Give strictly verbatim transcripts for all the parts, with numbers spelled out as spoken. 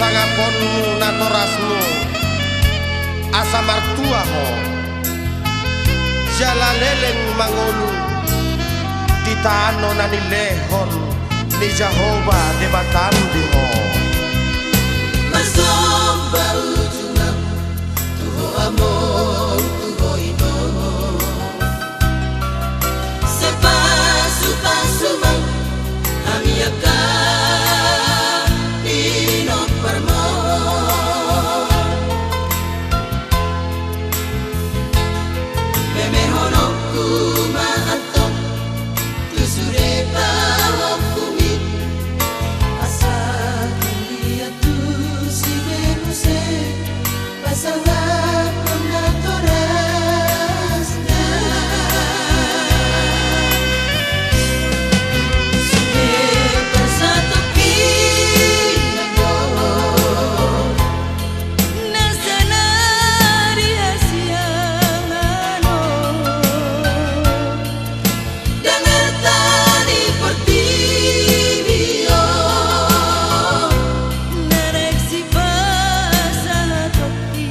Tangaponmu natorasmu asa martua ho, jala leleng mangolu di tano na nilehon ni Jahowa Debatam di ho. Marsomba ujungna tu ho among, tu ho inong. Sai pasupasu ma hami angka pinomparmon. Memehononku ma antong tu sude taonkumi, asa tung dia tu sude muse pasangap natorasna. Sude parsatongkinan do na saonari hasiangan on. Ndang arta ni portibi on na naeng sipasahatonki.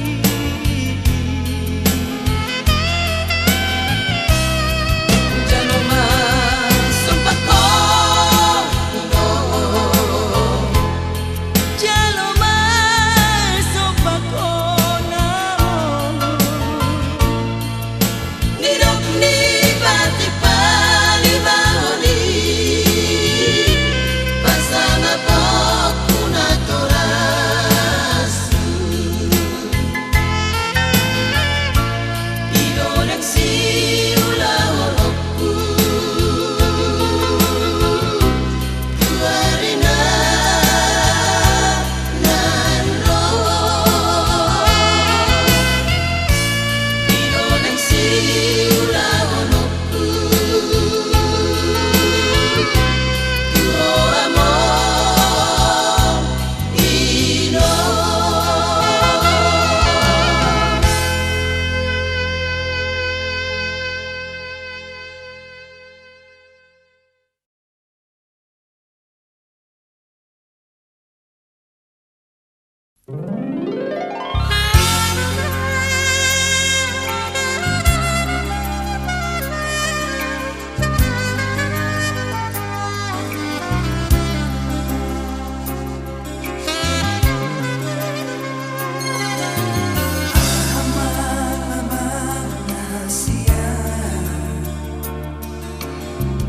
Jalo ma somba ho, jalo ma somba ho, nidok ni pati palimahon i, pasangaponku natorashu. I do naeng siulahononku tu ari na naeng ro. I do naeng siulahononku tu ho among inong.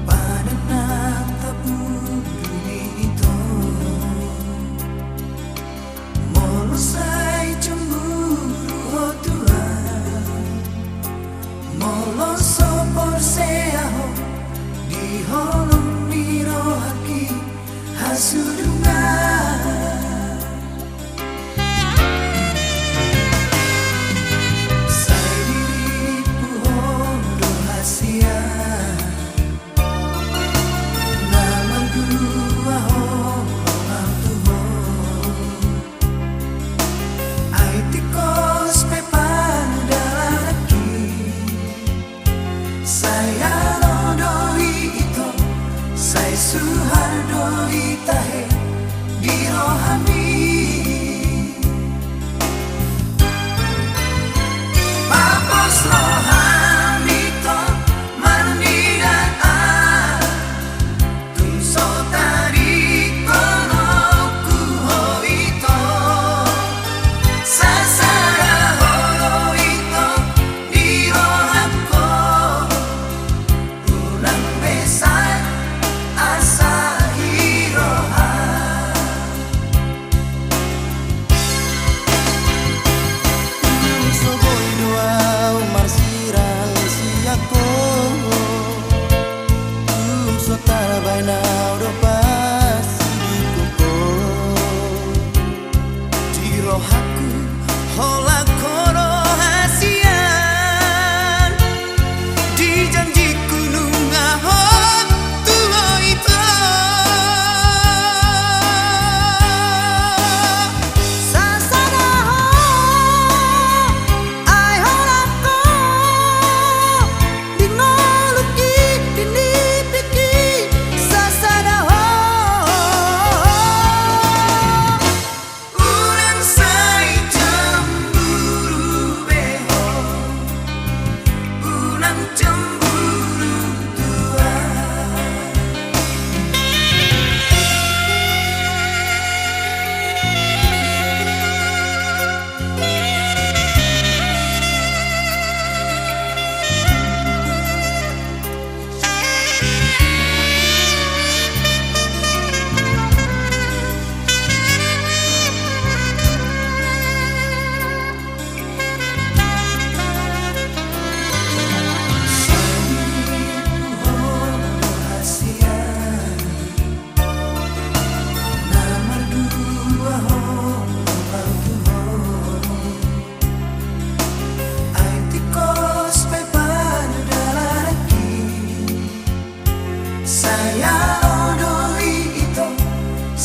Padan na tapunduli ito. Molo sai cemburu ho Tuhan, molo so porsea ho di holong ni rohangki hasudungan. Sai diripu ho do hasian na mandua holong tu ho. Ai tingkos pe pandalananki. Sai alo do i ito, sai suhar do i tahe di rohami. Papos rohami ito marnida an. Tung so tadingkononku ho ito, sasada ho do ito di rohangku. Unang be sai asa hiroha.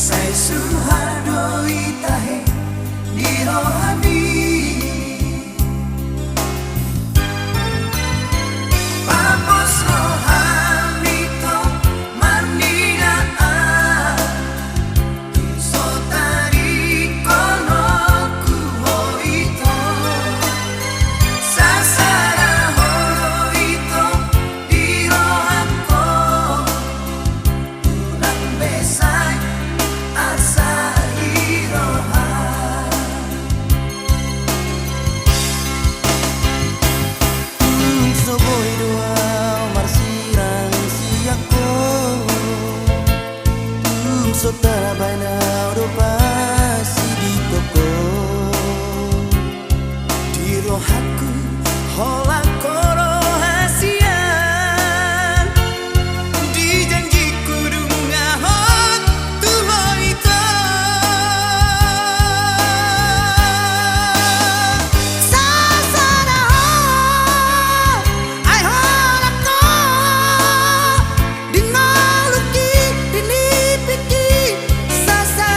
Sai suhar do i tahe di rohami. Pos rohami tong marnidaan, tung so tadingkononku ho i tong. Sasada ho do i tong di rohangku. Unang be sai arsa i roha. Tung so boi do au marsirang sian ho. Tung so tarbahen au do pasidinghon ho. Di rohangku holan ho do hasian. Di janjiku nunga hot tu ho i tong. Sasada ho, ai holan ho. Di ngolungki, di nipingki, sasa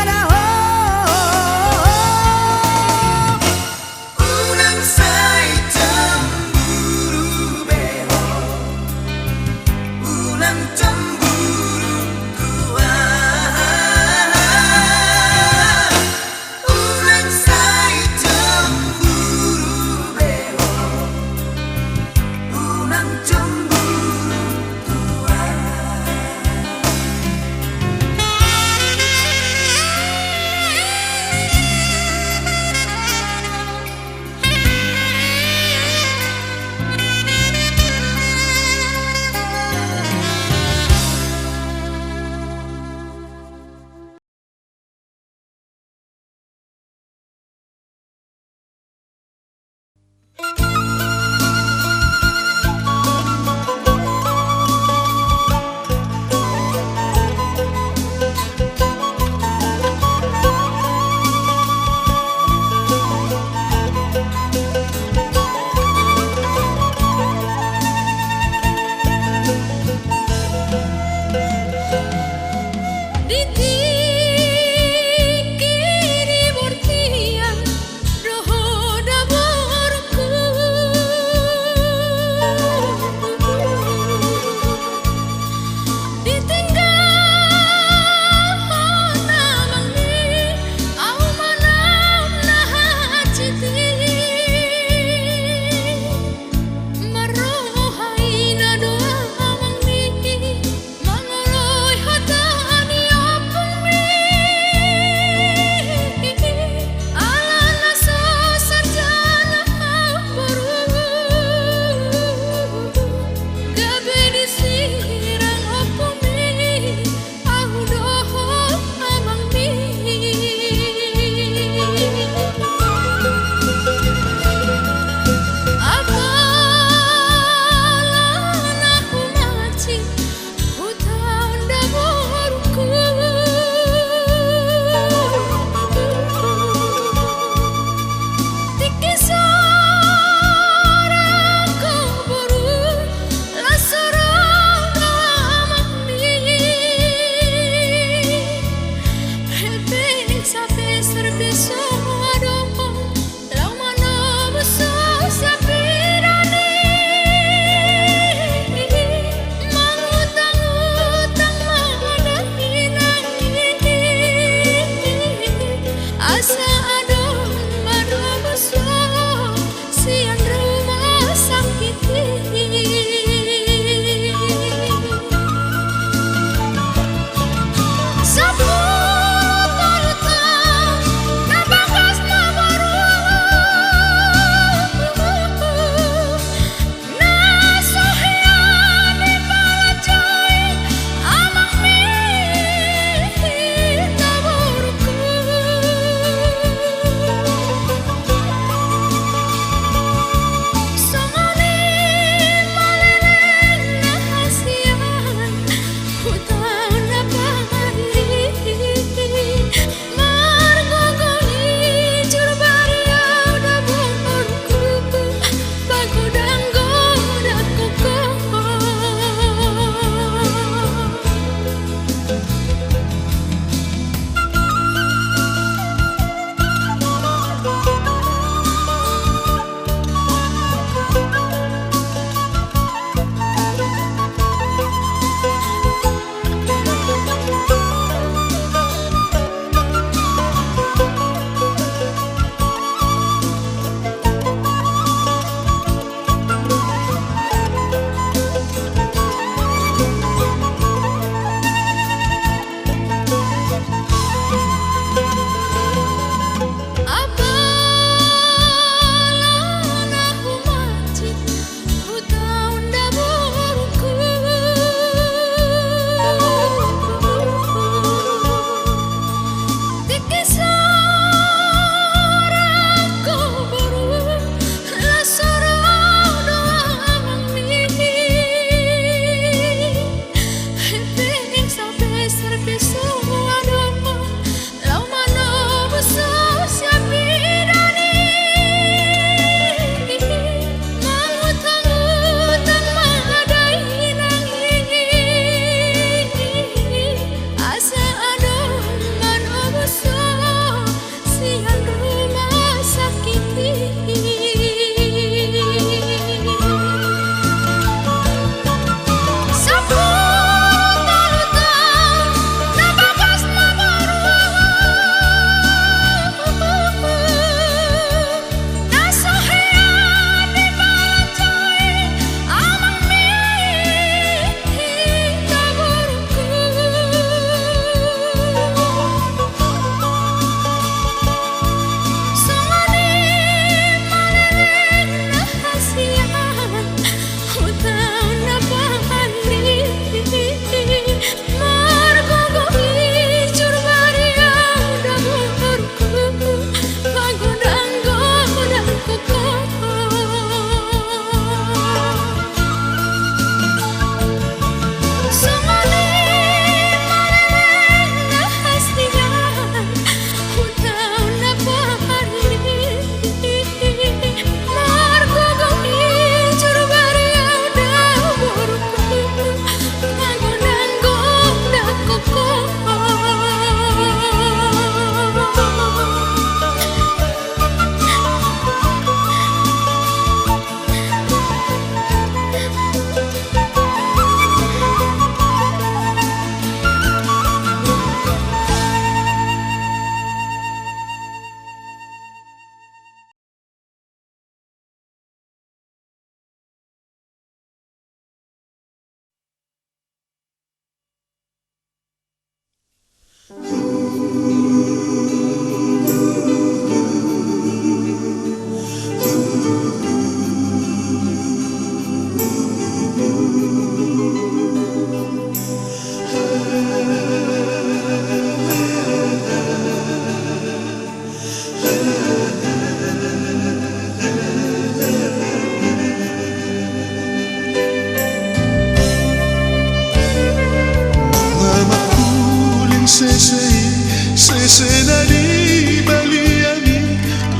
Use na dibali hami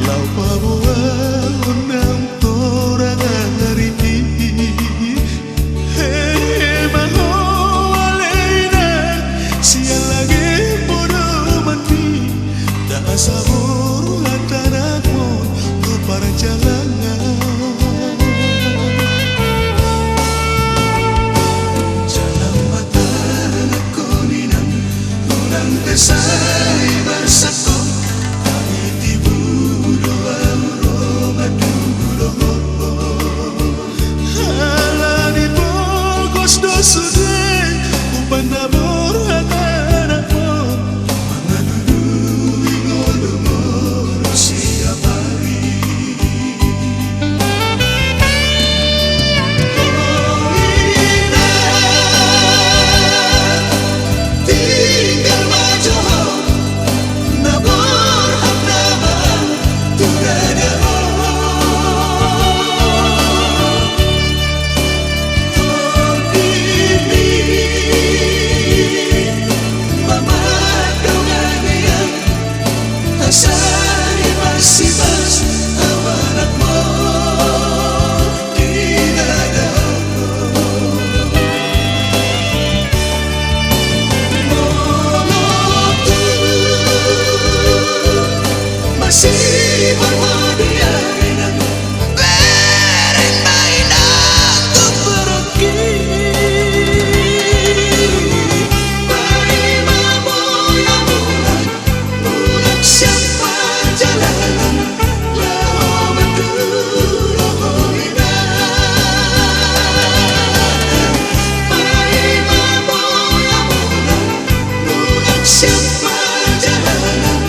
laho paboahon naung torang ari i. Hehe ma ho ale inang, sian lage podomanmi, ndang asa borhat anakmon tu parjalanan. Jala ma tanakkon inang, unang pe sai marsangko, hami tibu do ahu ro mandulo ho. Ala ni pogos do sude umpan na borhat anakmon, mangalului ngolumon siap ari. Tinggal ma jo ho, na borhat nama tu dada ho. Tondimi ma mandongani ahu, asa di masimas ahu anakmon di dada ho. Molo tung masihol ho di ari nangkin, bereng ma inang tu parungki. Paima muna-muna mulak sian parjalanan, laho mandulo ho inang. Paima muna-muna mulak sian parjalanan,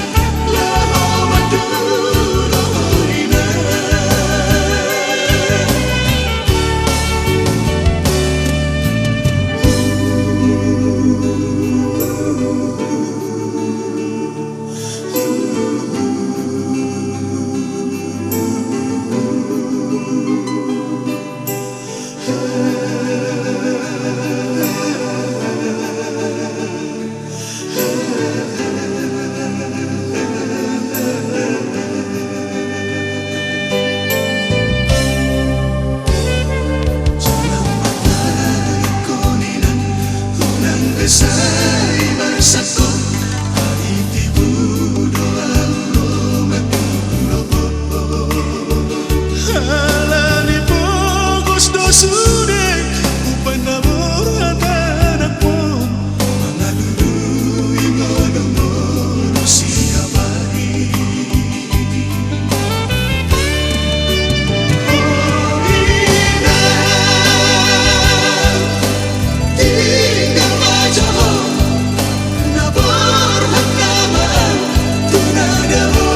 laho mandulo ho inang. Ala ni pogos do sude umpan na borhat anakmon, mangalului ngolumon siap ari. O inang, tinggal ma jo ho, na borhat nama ahu tu dada ho.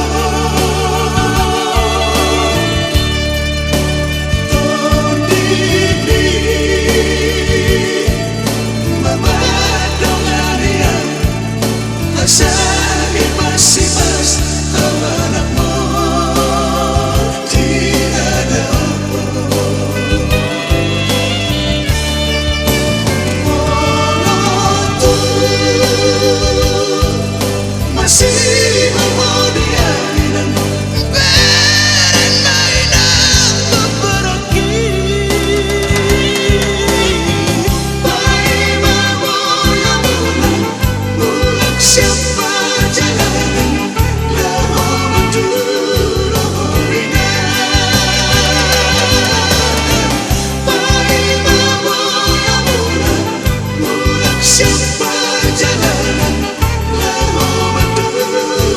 Tondimi ma mandongani ahu, asa di masimas ahu anakmon di dada ho. Molo tung masihol ho di ari nangkin, bereng ma inang tu parungki. Paima muna-muna mulak sian parjalanan, laho mandulo ho inang. Paima muna-muna mulak sian parjalanan, laho mandulo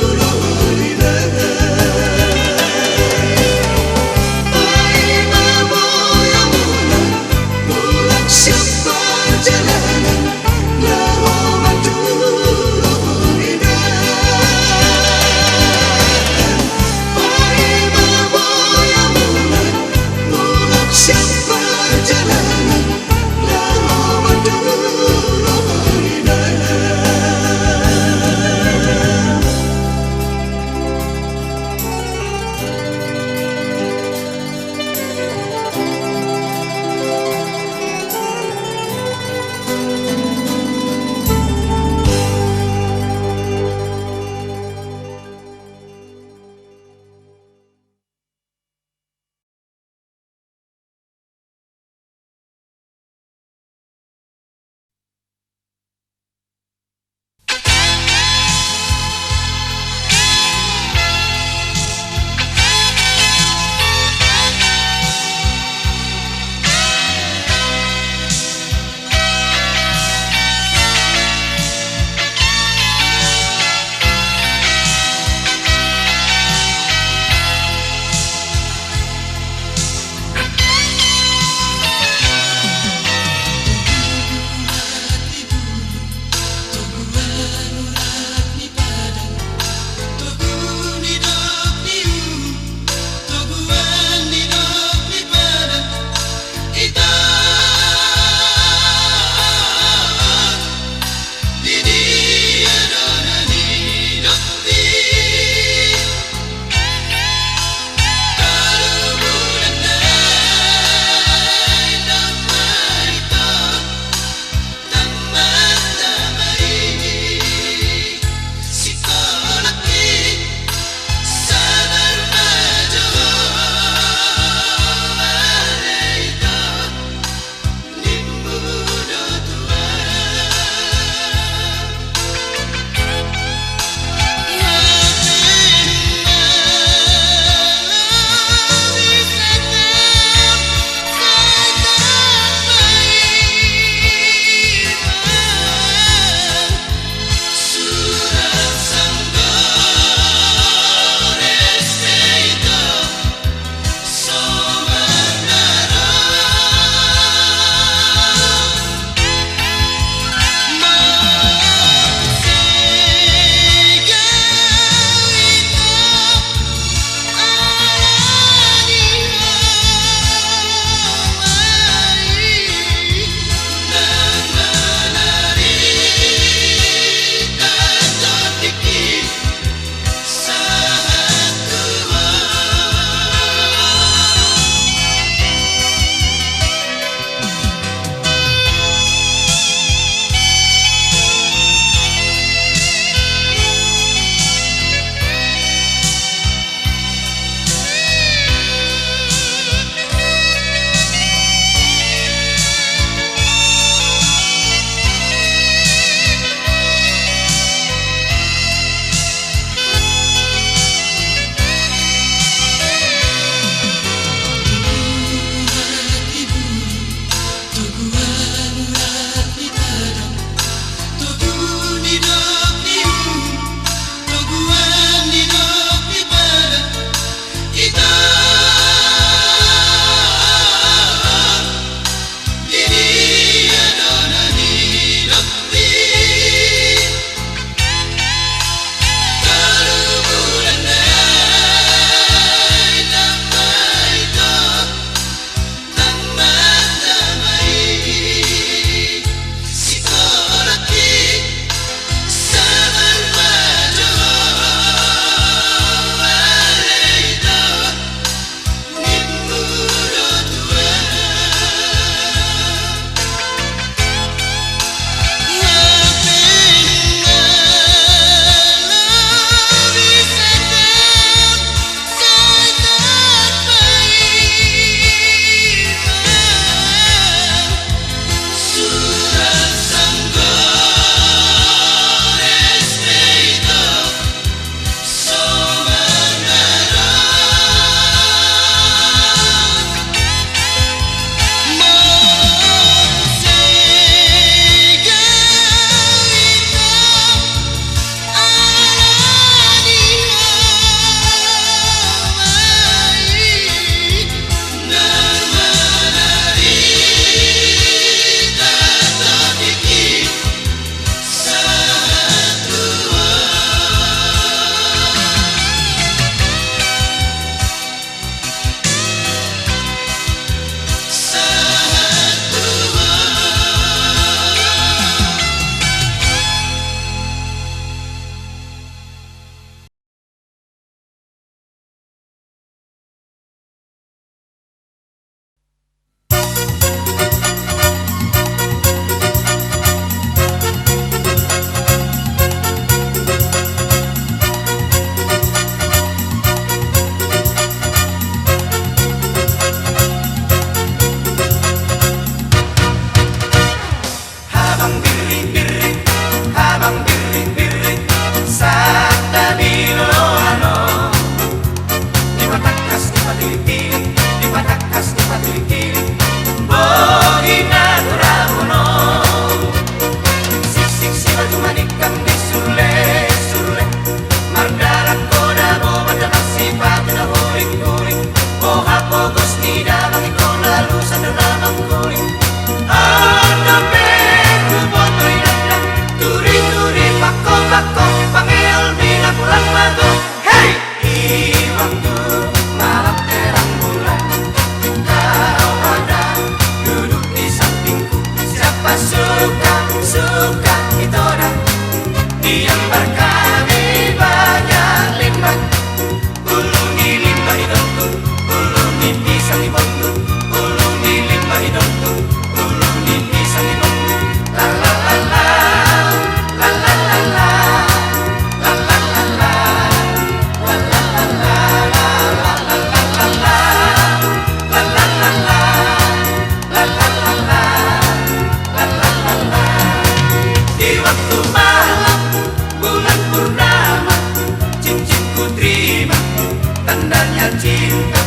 Cinta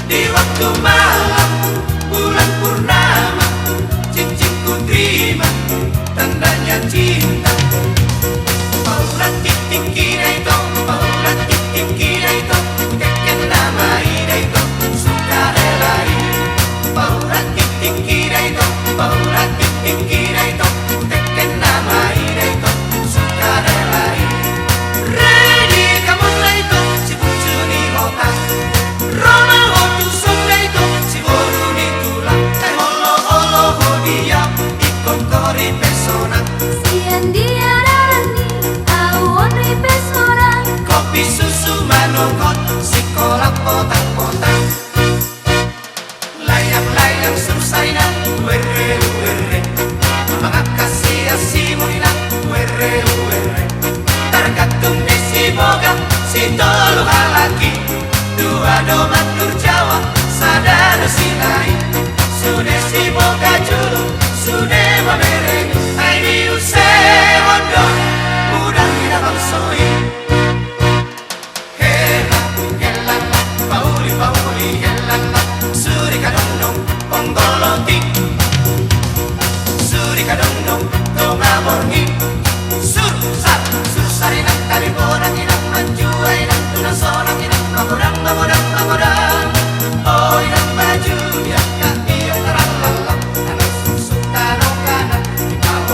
di waktu malam, bulan purnama, cincin ku terima, tandanya cinta. Paura titik kira itu, paura titik kira itu, keken nama ida itu, sukarela i. Paura titik kira itu, paura titik kira itu, keken nama ida itu, sukarela i. Redi kamu na itu, si puncu ni hota. Roma ho tu songon i tu, si boru ni tulang. Ai olo-olo ho dia, ingkon ho ripe sonang. Sian dia dalan ni, au on ripe sonang. Kopi susu manungkot, sikola potang-potang. Layang-layang susa inang, werre-werre. Mangangkat sian simu inang, werre-werre. Targantung disi boga, sitolu halak i. Dua do mandor Jawa, sada do Sinai. Sude si boga julu, sude mamereng. Ai diusehon do, mudar ni na bangso i. Hela, helala, pauli, pauli, helala, suri kadondong, ponggoloti. Suri kadondong, tonga borngin. Sur, sar, sur, sar inang, tari bonang inang, manjua inang, tu na sonang inang, magodang, magodang, magodang. O inang baju, biar kaki yang terlalu, tanah susu, tanah kanan, di bawah.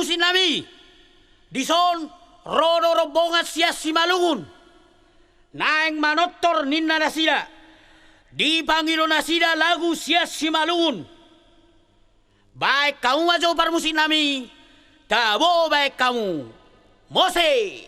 Parmusiknami, dison ro do rombongan sian Simalungun. Naeng manortor ninna nasida. Dipangido nasida lagu sian Simalungun. Baen hamu ma jo parmusiknami, tabo baen hamu. Mose.